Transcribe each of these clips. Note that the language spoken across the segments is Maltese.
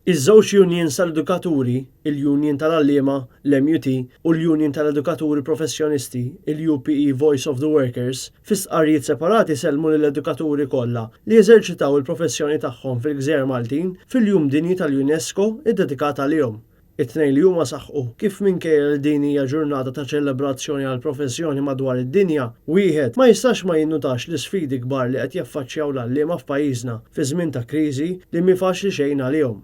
Iż-żewġ unions tal-edukaturi, il-Union tal-Għalliema, l-MUT, u l-Union tal-Edukaturi Professjonisti, il-UPE Voice of the Workers, fi stqarrijiet separati sellmu lill-edukaturi kollha li jeżerċitaw il-professjoni tagħhom fil-Gżejjer Maltin fil-Jum Dinji tal-UNESCO ddedikat għalihom. It-tnejn li huma saħqu kif minkejja li din hija ġurnata ta' ċelebrazzjoni għall-professjoni madwar id-dinja, wieħed ma jistax ma jinnutax l-isfidi kbar li qed jaffaċċjaw l-għalliema f'pajjiżna fi żmien ta' kriżi li mhi faċli xejn għalihom.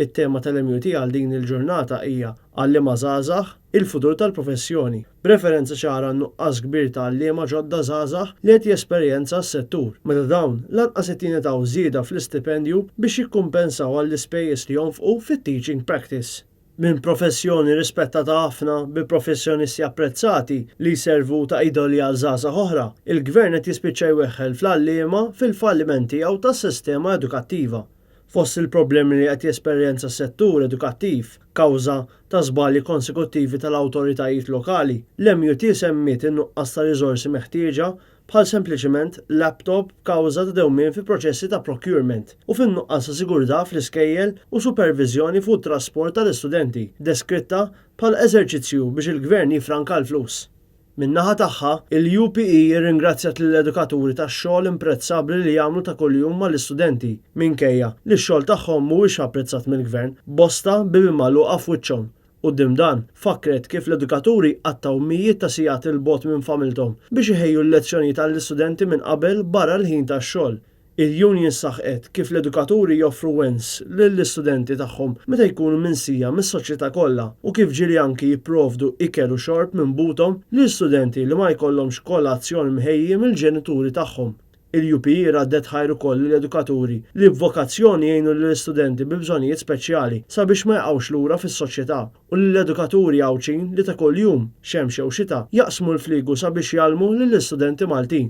It-tema tal-MUT għal din il-ġurnata hija Għalliema Żgħażagħ, Il-futur tal-professjoni, b'referenza ċara għan-nuqqas kbir ta' għalliema ġodda żgħażagħ li qed jesperjenza s-settur, meta dawn lanqas qed jingħataw żieda fl-istipendju biex jikkumpensaw għall-ispejjeż li jonfqu fit-teaching practice. Minn professjoni rispettata ħafna bi professjonisti apprezzati li jservu ta' idoli għal żgħażagħ oħra, il-Gvern qed jispiċċa jweħħel fl-għalliema fil-falliment tiegħu tas-sistema edukattiva. Fost il-problemi li qed jesperjenza s-settur edukattiv kawża ta' żbalji konsekuttivi tal-awtoritajiet lokali, l-MUT semmiet in-nuqqas ta' riżorsi meħtieġa bħal sempliċiment laptop kawża ta' dewmien fi proċessi ta' procurement u fin-nuqqas ta' sigurtà fl-iskejjel u superviżjoni fuq it-trasport tal-istudenti, deskritta bħala eżerċizzju biex il-Gvern jiffranka l-flus. Min-naħa tagħha, il-UPE rringrazzjat lill-edukaturi tax-xogħol imprezzabbli li jagħmlu ta' kuljum mal-istudenti, minkejja li x-xogħol tagħhom mhuwiex apprezzat mill-Gvern, bosta bibien magħluqa f'wiċċhom. Quddiem dan, fakkret kif l-edukaturi jqattgħu mijiet ta' sigħat 'il bogħod minn familthom biex iħejju l-lezzjonijiet għall-istudenti minn qabel barra l-ħin tax-xogħol. Il-union saħqet kif l-edukaturi joffru wens lill-istudenti tagħhom meta jkunu minsija mis-soċjetà kollha u kif ġieli anki jipprovdu ikel u xorb minn buthom lil studenti li ma jkollhomx kolazzjon mħejji mill-ġenituri tagħhom. Il-UPE raddet ħajr ukoll lill-edukaturi li b'vokazzjoni jgħinu lill-istudenti bi bżonnijiet speċjali sabiex ma jaqgħux lura fis-soċjetà u lill-edukaturi Għawdxin li ta' kuljum, xemx jew xita, jaqsmu l-fliegu sabiex jgħallmu lill-istudenti Maltin.